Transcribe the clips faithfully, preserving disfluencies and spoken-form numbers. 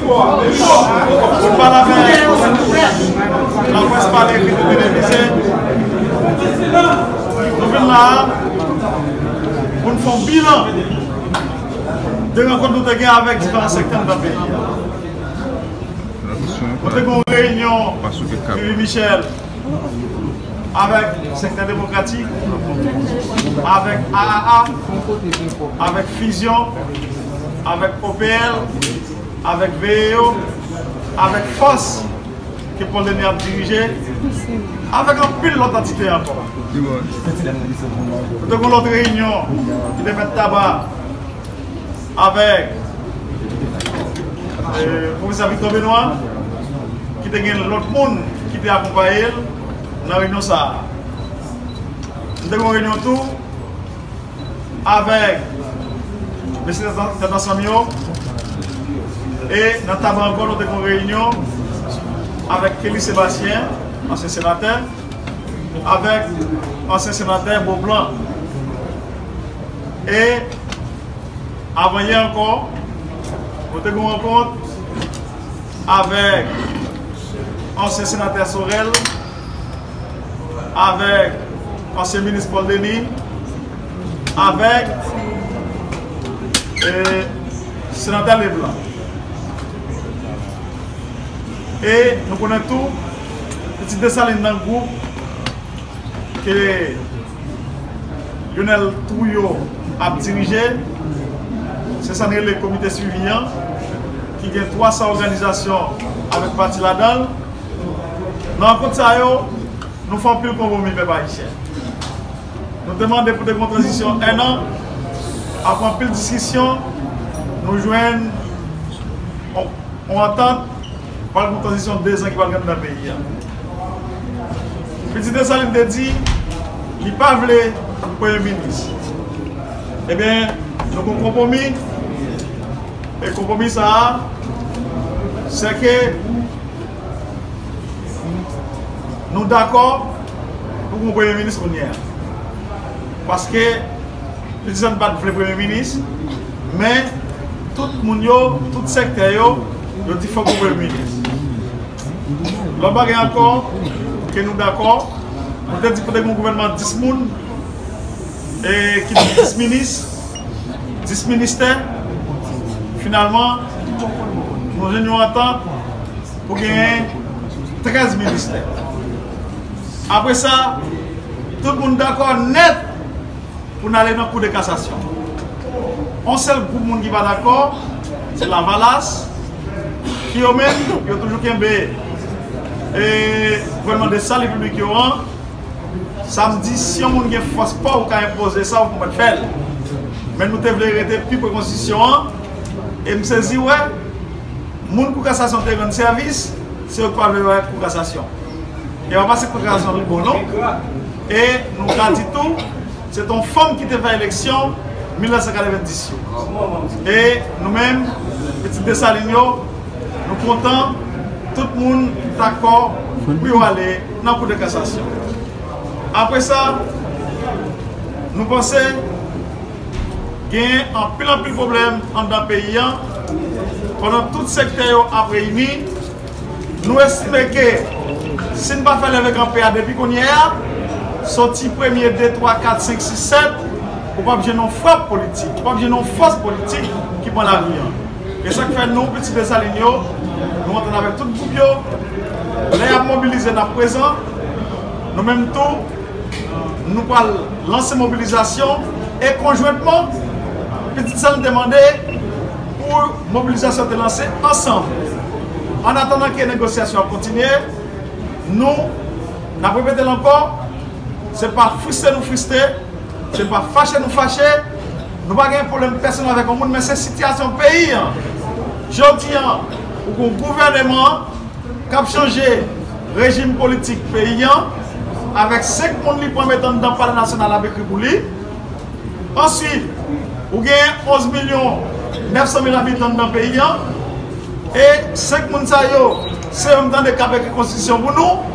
Pou n pale avèk laprès, pale ekri, televize, nou vin la a pou n fè yon bilan de rankont nou te gen avèk diferan sektè nan peyi a. Nou te gen yon reyinyon Vivi Michel avèk sektè demokratik, avèk A A A, avèk Fizyon, avèk O P L, avèk V E O, avèk Fòs ke Paul Denis ap dirije, avèk anpil lòt antite ankò. Nou te gen yon lòt reyinyon ki te fèt Taba avèk, eh, pwofesè Victor Benoît, ki te gen lòt moun ki te akonpaye l nan reyinyon sa a. Nou te gen yon reyinyon tou avèk mesye tèt ansanm yo. E nan Taba ankò, nou te gen yon reyinyon avèk Kelly Sébastien, ansyen senatè, avèk ansyen senatè Beauplan. E avanyè ankò, nou te gen yon rankont avèk ansyen senatè Sorel, avèk ansyen minis Paul Denis, avèk, eh, senatè Leblanc. E nou konnen tou, Pitit Desalin nan gwoup ke Lionel Trouillot ap dirije, se sa n rele komite swivi an, ki gen twa san òganizasyon avèk pati ladan l. Nan rankont sa yo, nou fè anpil konpwomi, pèp ayisyen. Nou te mande pou te gen yon tranzisyon en an. Apre anpil diskisyon, nou jwenn yon, yon antant. Pral gen yon tranzisyon de zan ki pral gen nan peyi a. Pitit Desalin te di li pa vle premye minis. Ebyen, nou gen yon konpwomi. E konpwomi sa a, se ke nou dakò pou gen yon premye minis kounye a. Paske Pitit Desalin pa t vle premye minis, men tout moun yo, tout sektè yo, yo di fòk gen premye minis. Lòt bagay ankò ke nou dakò, nou te di pou te gen yon gouvènman dis moun, e ki gen dis minis, dis ministè. Finalman, nou jwenn yon antant pou genyen trèz ministè. Apre sa, tout moun dakò nèt pou n ale nan Kou de Kasasyon. Yon sèl gwoup moun ki pa dakò, se Lavalas, ki yo menm, yo toujou kenbe, e, gouvènman Desalin piblik yo an. Sa m di, si yon moun gen fòs pa w, ou ka enpoze sa, ou pou mèt fè l. Men nou te vle rete pi pre konstitisyon an, e m sezi wè, moun Kou Kasasyon te rann sèvis, se yo k pa vle wè Kou Kasasyon. E pa paske Kou Kasasyon li bon non. E nou ka di tou, se t on fanm ki te fè eleksyon mil nèf san katrevenndis yo. E nou menm, pitit Desalin yo, nou kontan, tout moun dakò pou yo ale nan Kou de Kasasyon. Apre sa, nou panse gen anpil, anpil pwoblèm anndan peyi a, pandan tout sektè yo ap reyini. Nou estime ke si n pa fè leve kanpe a depi kounye a, soti premye, de, twa, kat, senk, sis, sèt, ou p ap jwenn yon frap politik, ou p ap jwenn yon fòs politik ki pran lari a. E sa k fè nou, pitit Desalin yo, nou antann avèk tout gwoup yo. Lè y ap mobilize, n ap prezan. Nou menm tou, nou pral lanse mobilizasyon e konjwentman, Pitit Desalin te mande pou mobilizasyon te lanse ansanm. An atandan ke negosyasyon ap kontinye, nou, n ap repete l ankò, se pa fristre nou fristre, se pa fache nou fache, nou pa gen pwoblèm pèsonèl avèk yon moun, men se sitiyasyon peyi a. Jodi a, ou gen yon gouvèneman k ap chanje rejim politik peyi a, avèk senk moun li pran met anndan Palè Nasyonal ap ekri pou li. Answit, ou gen onz milyon nèf san mil abitan anndan peyi a, e senk moun sa yo, se yo m tande k ap ekri konstitisyon pou nou.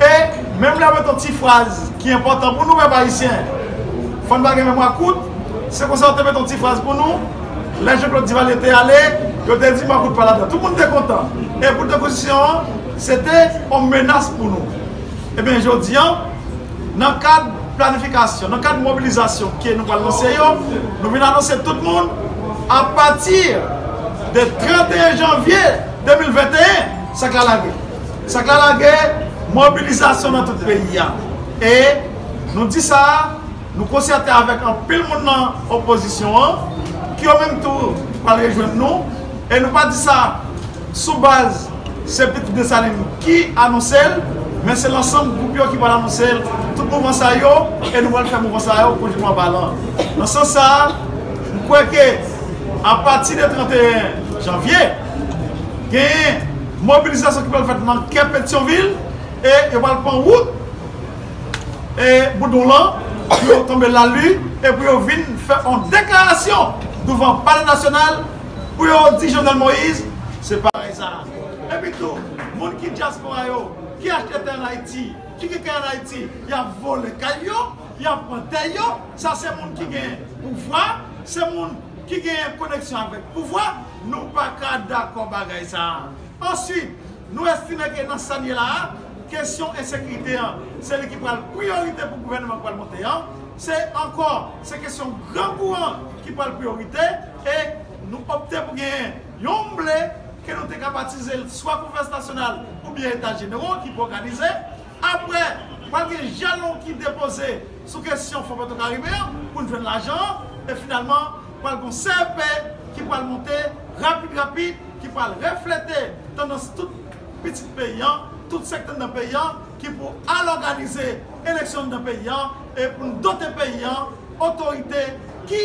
E menm lè yo met yon ti fraz ki enpòtan pou nou, pèp ayisyen, fò n pa gen memwa kout, se konsa yo te met yon ti fraz pou nou, Lè Jean Claude Duvalier te ale, yo te di makout pa ladan. Tout moun te kontan. E poutan konstitisyon an, se te yon menas pou nou. Ebyen, jodi a, nan kad planifikasyon, nan kad mobilizasyon ke nou pral lanse yo, nou vin anonse tout moun, apati de trannteyen janvye de mil venteyen, sa k la lage. Sa k la lage, mobilizasyon nan tout peyi a. E nou di sa, nou konsète avèk anpil moun nan opozisyon an, ki yo menm tou pral rejwenn nou. E nou pa di sa sou baz se Pitit Desalin ki anonse l, men se lansanm gwoup yo ki pral anonse l. Tout mouvman sa yo, e nou pral fè mouvman sa yo konjikman palan. Nan sans sa a, m kwè ke apati de trannteyen janvye, genyen mobilizasyon ki pral fèt nan kè Petyonvil, e yo pral pran wout e Boudon lan, pou yo tonbe Lali, e pou yo vin fè yon deklarasyon douvan Palè Nasyonal, pou yo di Jovenel Moïse, se pa bagay sa. Epi tou, moun ki dyaspora yo, ki achte tè ann Ayiti, ki gen kay ann Ayiti, y ap vole kay yo, y ap pran tè yo, sa se moun ki gen pouvwa, se moun ki gen koneksyon avèk pouvwa, nou pa ka dakò bagay sa. Answit, nou estime ke nan sa n ye la a, kesyon ensekirite an, se li ki pral priyorite pou gouvènman k pral monte an. Se ankò, se kesyon grangou an ki pral priyorite. E nou opte pou genyen yon mble ke nou te ka batize l swa konferans nasyonal oubyen eta jenero ki pou òganize. Apre, pral gen jalon ki depoze sou kesyon Fon Petwokaribe an pou n jwenn lajan an. E finalman, pral gen yon C E P ki pral monte rapid, rapid, ki pral reflete tandans tout pitit peyi an, tout sektè nan peyi an, ki pou al òganize eleksyon nan peyi an, e pou n dote peyi an otorite ki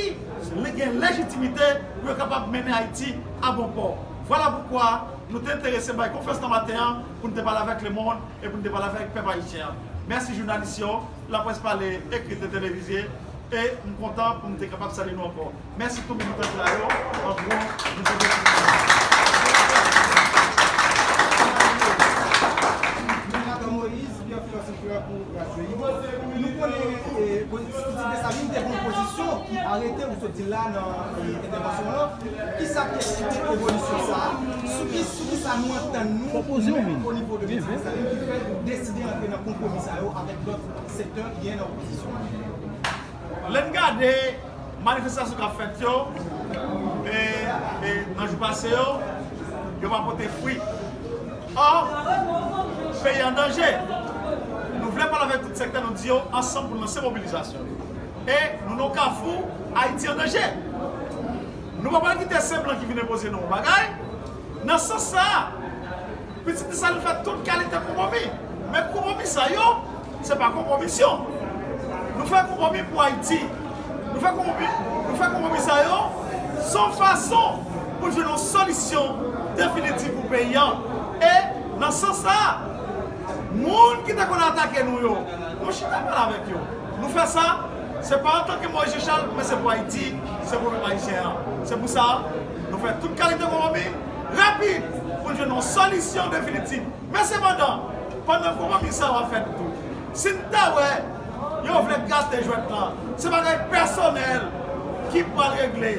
gen lejitimite pou yo kapab mennen Ayiti a bon pò. Vwala poukwa nou te enterese bay konferans nan maten an pou n te pale avèk lemonn e pou n te pale avèk pèp ayisyen an. Mèsi jounalis yo, Laprès Pale, ekri, televize, e m kontan pou m te kapab salye nou ankò. Mèsi tou militan ki la yo, an gwo, nou te Jeneral Moïse, Pierre Philosophe pou radyo Ibo. Nou konnen, eh, pozi-, Pitit Desalin te pran pozisyon ki arete ou sot di la nan, eh, entèvansyon an. Kisa ki eksplike evolisyon sa a? Sou ki, sou kisa nou antann nou, nou menm, o nivo de Pitit Desalin, ki fè nou deside antre nan konpwomi sa yo avèk lòt sektè ki gen nan opozisyon an? Lè n gade manifestasyon k ap fèt yo, e, e nan jou pase yo, yo pa pote fwi. Ò, peyi an danje. Nou vle pale avèk tout sektè, nou di yo ansanm pou n lanse mobilizasyon. E nou nan kafou, Ayiti an danje. Nou pa pral kite se blan ki vin enpoze nou yon bagay. Nan sans sa a, Pitit Desalin fè tout kalite konpwomi. Men konpwomi sa yo, se pa konpwomisyon. Nou fè konpwomi pou Ayiti. Nou fè konpwomi, nou fè konpwomi sa yo, se yon fason pou jwenn yon solisyon definitif pou peyi an. E nan sans sa a, moun ki te konn atake nou yo, nou chita pale avèk yo. Nou fè sa, se pa antanke Moïse Jean Charles, men se pou Ayiti, se pou pèp ayisyen an. Se pou sa, nou fè tout kalite konpwomi rapid pou n jwenn yon solisyon definitif. Men sepandan, pandan konpwomi sa yo ap fèt tou, si n ta wè yo vle gate jwèt lan, se bagay pèsonèl ki pral regle.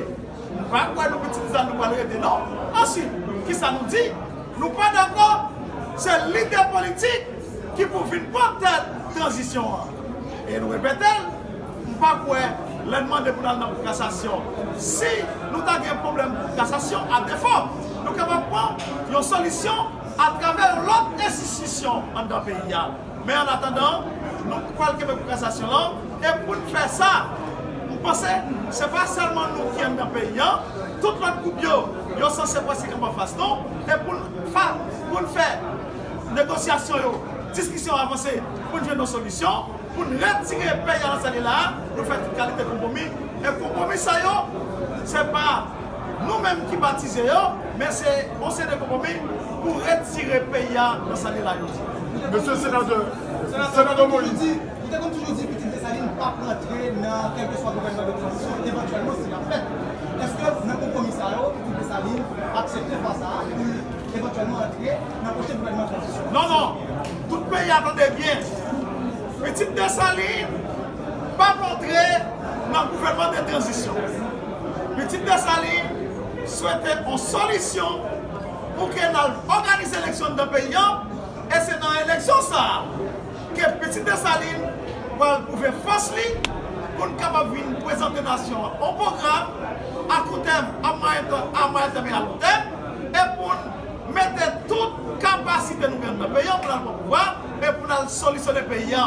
M pa kwè nou Pitit Desalin nou pral rete non. Answit, kisa nou di? Nou pa dakò, se lidè politik ki pou vin pran tèt tranzisyon an. E nou repete l, m pa kwè lè n mande pou n al nan kou kasasyon. Si nou ta gen pwoblèm kou kasasyon, a defo, nou kapab pran yon solisyon atravè yon lòt enstitisyon anndan peyi a. Men an atandan, nou pral kenbe kou kasasyon lan, e pou n fè sa, m panse se pa sèlman nou ki anndan peyi an, tout lòt gwoup yo, yo sanse prèske kanpe anfas nou, e pou n fa-, pou n fè negosyasyon yo, diskisyon avanse, pou n jwenn yon solisyon, pou n retire peyi a nan sa l ye la a, nou fè tout kalite konpwomi, e konpwomi sa yo, se pa nou menm ki batize yo, men se yon seri de konpwomi pou retire peyi a nan sa l ye la jodi. Mesye Senatè, Senatè Moïse. Ou te konn toujou di Pitit Desalin p ap rantre nan kèlkeswa gouvènman de tranzisyon, evantyèlman si l ap fèt. Èske nan konpwomi sa yo, Pitit Desalin aksepte fwa sa a pou l evantyèlman antre nan pwochen gouvènman tranzisyon? Non, non. Tout peyi a tande byen. Pitit Desalin p ap antre nan gouvènman de tranzisyon. Pitit Desalin Swete yon solisyon pou ke n al òganize eleksyon anndan peyi a, e se nan eleksyon sa a ke Pitit Desalin pral pwouve fòs li pou n kapab vin prezante nasyon an yon pwogram a kou tèm, a mwayen tèm, a mwayen tèm e a long tèm, e pou n mete tout kapasite nou gen anndan peyi a pou n al pran pouvwa e pou n al solisyone peyi a.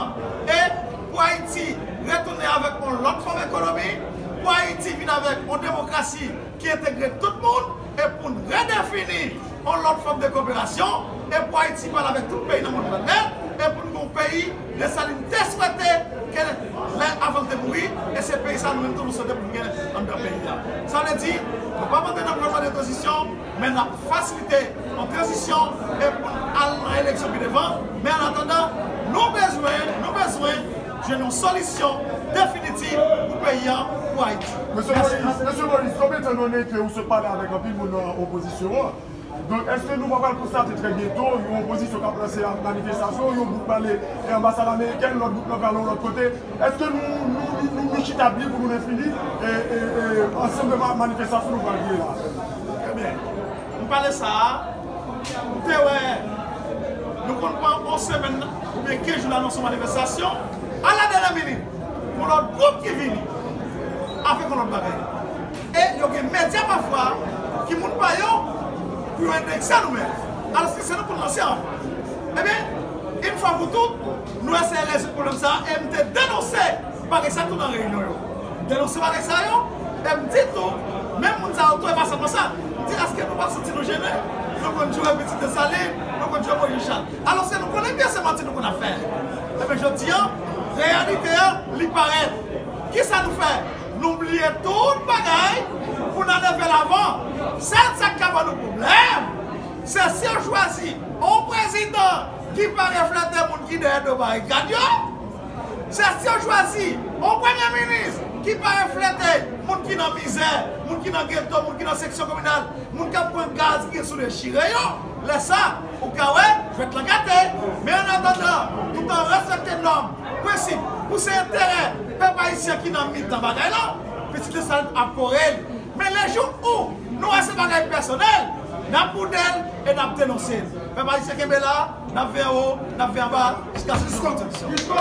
E pou Ayiti retounen avèk yon lòt fòm ekonomi, pou Ayiti vin avèk yon demokrasi ki entegre tout moun, e pou n redefini yon lòt fòm de koperasyon, e pou Ayiti pale avèk tout peyi nan mond lan nèt, e pou n gen yon peyi Desalin te swete ke lè avan l te mouri, e se peyi sa nou menm tou nou swete pou n gen anndan peyi a. Sa vle di, nou p ap antre nan gouvènman de tranzisyon, men n ap fasilite yon tranzisyon e pou n al nan eleksyon pi devan. Men an atandan, nou bezwen, nou bezwen jwenn yon solisyon definitif pou peyi a, pou Ayiti. Mesye Moïse, Mesye Moïse, konbyen tan donnen ke ou sot pale avèk anpil moun nan opozisyon an? Donk, èske nou pa pral konstate trè byento yon opozisyon k ap lanse manifestasyon, yon bout prale e anbasad amerikèn, lòt bout nan prale yon lòt kote? Èske nou, nou, nou, nou, nou chita byen pou nou defini e, e, e, ansanm de ma- manifestasyon nou pral genyen la? Ebyen, m pale sa a, m te wè nou konn pran yon semèn oubyen kenz jou n anonse yon manifestasyon, a la dènyè minit, yon lòt gwoup ki vini avèk yon lòt bagay. E yo gen medya pafwa ki moun pa yo pou yo endekse nou menm. Alòske se nou pou n lanse anvan. Ebyen, yon fwa pou tout, nou eseye rezoud pwoblèm sa a e m te denonse bagay sa tou nan reyinyon yo. M denonse bagay sa yo e m di tou, menm moun sa yo tou e pa sèlman sa. M di, èske nou pa santi nou jennen? Nou konn joure Pitit Desalin, nou konn joure Moyiz Jacques. Alòske nou konnen byen se manti nou konn ap fè. Ebyen, jodi a, reyalite a, li parèt. Kisa nou fè? Nou bliye tout bagay pou n ale vè lavan. Sèl sa k ka ban nou pwoblèm, se si yo chwazi yon prezidan ki pa reflete moun ki dèyè do barikad yo. Se si yo chwazi yon premye minis ki pa reflete moun ki nan mizè, moun ki nan geto, moun ki nan seksyon kominal, moun k ap pran gaz ki gen sou dechire yo. Lè sa, ou ka wè, jwèt lan gate. Men an atandan, tout an respekte nòm, prensip, pou se enterè pèp ayisyen ki nan mitan bagay la, Pitit Desalin ap kore l. Men lejou ou nou wè se bagay pèsonèl, n ap boude l e n ap denonse l. Pèp ayisyen kenbe la, n ap veye anwo, n ap veye anba, jiskaske nou jwenn solisyon.